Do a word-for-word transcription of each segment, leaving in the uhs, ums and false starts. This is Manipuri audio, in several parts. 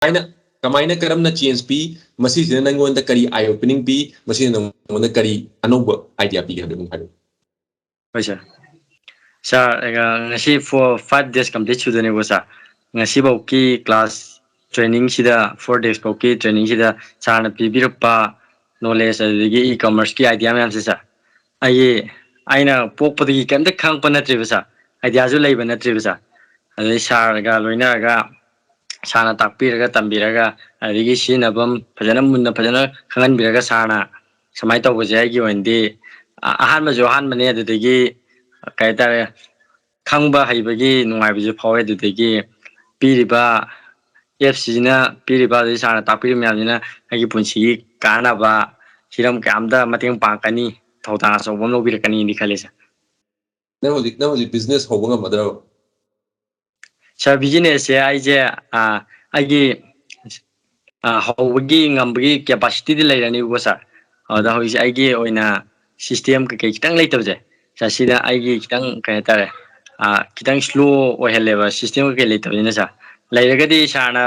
ꯀꯃꯥꯏꯅ ꯀꯃꯥꯏꯅ ꯀꯔꯝꯅ change ꯄꯤ? ꯃꯁꯤꯁꯤꯅ ꯅꯪꯉꯣꯟꯗ ꯀꯔꯤ eye opening ꯄꯤ? ꯃꯁꯤꯅ ꯅꯪꯉꯣꯟꯗ ꯀꯔꯤ ꯑꯅꯧꯕ idea ꯄꯤꯒꯦ ꯍꯥꯏꯕꯗꯨ ꯑꯗꯨꯝ ꯍꯥꯏꯔꯛꯎ꯫ ꯍꯣꯏ ꯁꯥꯔ꯫ ꯁꯥꯔ, ꯉꯁꯤ four five days complete ꯁꯨꯗꯣꯏꯅꯦꯀꯣ ꯁꯥꯔ꯫ ꯉꯁꯤꯐꯧꯀꯤ class training ꯁꯤꯗ, four days ꯐꯥꯎꯀꯤ training ꯁꯤꯗ ꯁꯥꯔꯅ ꯄꯤꯕꯤꯔꯛꯄ knowledge, ꯑꯗꯨꯗꯒꯤ e-commerce ꯀꯤ idea ꯃꯌꯥꯝꯁꯦ ꯁꯥꯔ, ꯑꯩꯒꯤ ꯑꯩꯅ ꯄꯣꯛꯄꯗꯒꯤ ꯀꯩꯝꯇ ꯈꯪꯉꯛꯄ ꯅꯠꯇ꯭ꯔꯤꯕ ꯁꯥꯔ, idea ꯁꯨ ꯂꯩꯕ ꯅꯠꯇ꯭ꯔꯤꯕ ꯁꯥꯔ꯫ ꯑꯗꯩ ꯁꯥꯔꯒ ꯂꯣꯏꯅꯔꯒ ꯁꯥꯔꯅ ꯇꯥꯛꯄꯤꯔꯒ ꯇꯝꯕꯤꯔꯒ ꯑꯗꯒꯤ ꯁꯤꯖꯤꯟꯅꯐꯝ ꯐꯖꯅ ꯃꯨꯟꯅ ꯐꯖꯅ ꯈꯪꯍꯟꯕꯤꯔꯒ ꯁꯥꯔꯅ ꯁꯨꯃꯥꯏꯅ ꯇꯧꯕꯁꯦ ꯑꯩꯒꯤ ꯑꯣꯏꯅꯗꯤ ꯑ- ꯑꯍꯥꯟꯕꯁꯨ ꯑꯍꯥꯟꯕꯅꯦ꯫ ꯑꯗꯨꯗꯒꯤ ꯀꯩ ꯍꯥꯏꯇꯥꯔꯦ, ꯈꯪꯕ ꯍꯩꯕꯒꯤ ꯅꯨꯡꯉꯥꯏꯕꯁꯨ ꯐꯥꯎꯋꯦ꯫ ꯑꯗꯨꯗꯒꯤ ꯄꯤꯔꯤꯕ apps ꯁꯤꯅ, ꯄꯤꯔꯤꯕ ꯑꯗꯩ ꯁꯥꯔꯅ ꯇꯥꯛꯄꯤꯔꯤꯕ ꯃꯌꯥꯝꯁꯤꯅ ꯑꯩꯒꯤ ꯄꯨꯟꯁꯤꯒꯤ ꯀꯥꯟꯅꯕ ꯍꯤꯔꯝ ꯀꯌꯥꯝꯗ ꯃꯇꯦꯡ ꯄꯥꯡꯉꯛꯀꯅꯤ, ꯊꯧꯗꯥꯡ ꯑꯆꯧꯕ ꯑꯃ ꯂꯧꯕꯤꯔꯛꯀꯅꯤꯗꯤ ꯈꯜꯂꯤ ꯁꯥꯔ꯫ ꯅꯪ ꯍꯧꯖꯤꯛ ꯅꯪ ꯍꯧꯖꯤꯛ business ꯍꯧꯕ ꯉꯝꯃꯗ꯭ꯔꯕ? ꯁꯥꯔ, business ꯁꯦ ꯑꯩꯁꯦ ꯑ, ꯑꯩꯒꯤ ꯑ, ꯍꯧꯕꯒꯤ ꯉꯝꯕꯒꯤ capacity ꯗꯤ ꯂꯩꯔꯅꯤꯕꯀꯣ ꯁꯥꯔ꯫ ꯑꯗꯨꯗ ꯍꯧꯖꯤꯛꯁꯦ ꯑꯩꯒꯤ ꯑꯣꯏꯅ system ꯀꯩꯀꯩ ꯈꯤꯇꯪ ꯂꯩꯇꯕꯁꯦ, ꯁꯥꯔ, ꯁꯤꯗ ꯑꯩꯒꯤ ꯈꯤꯇꯪ ꯀꯩ ꯍꯥꯏꯇꯥꯔꯦ, ꯑ, ꯈꯤꯇꯪ slow ꯑꯣꯏꯍꯜꯂꯦꯕ system ꯀꯩꯀꯩ ꯂꯩꯇꯕꯅꯤꯅ ꯁꯥꯔ꯫ ꯂꯩꯔꯒꯗꯤ ꯁꯥꯔꯅ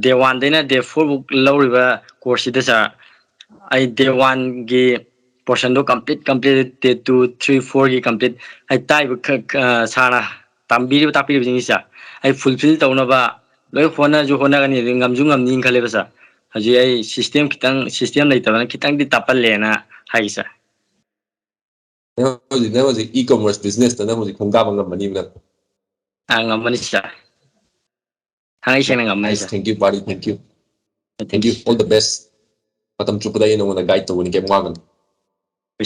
day one ꯗꯩꯅ day four ꯐꯥꯎ ꯂꯧꯔꯤꯕ course ꯁꯤꯗ ꯁꯥꯔ, ꯑꯩ day one ꯒꯤ portion ꯗꯣ complete, complete, day two, three, four ꯒꯤ complete, ꯑꯩ ꯇꯥꯛꯏꯕ ꯈ- ꯈ- ꯁꯥꯔꯅ ꯇꯝꯕꯤꯔꯤꯕ ꯇꯥꯛꯄꯤꯔꯤꯕꯁꯤꯡꯁꯦ ꯑꯩ fulfill ꯇꯧꯅꯕ ꯂꯣꯏ ꯍꯣꯠꯅꯁꯨ ꯍꯣꯠꯅꯒꯅꯤ, ꯑꯗꯨ ꯉꯝꯁꯨ ꯉꯝꯅꯤꯅ ꯈꯜꯂꯦꯕ ꯁꯥꯔ꯫ ꯍꯧꯖꯤꯛ ꯑꯩ system ꯈꯤꯇꯪ, system ꯂꯩꯇꯕꯅ ꯈꯤꯇꯪꯗꯤ ꯇꯞꯄꯜꯂꯦꯅ ꯍꯥꯏꯒꯦ ꯁꯥꯔ꯫ ꯅꯪ ꯍꯧꯖꯤꯛ ꯅꯪ ꯍꯧꯖꯤꯛ e-commerce business ꯇ ꯅꯪ ꯍꯧꯖꯤꯛ ꯈꯣꯡꯗꯥꯕ ꯉꯝꯃꯅꯤꯕ ꯅꯪ? ꯑ, ꯉꯝꯃꯅꯤ ꯁꯥꯔ꯫ ꯊꯥꯡꯉꯩ ꯁꯦꯡꯅ ꯉꯝꯃꯅꯤ Nice, sir. thank you buddy, thank you, thank you, all the best. ꯃꯇꯝ ꯆꯨꯞꯄꯗ ꯑꯩ ꯅꯉꯣꯟꯗ guide ꯇꯧꯒꯅꯤ, ꯀꯩꯝ ꯋꯥꯒꯅꯨ꯫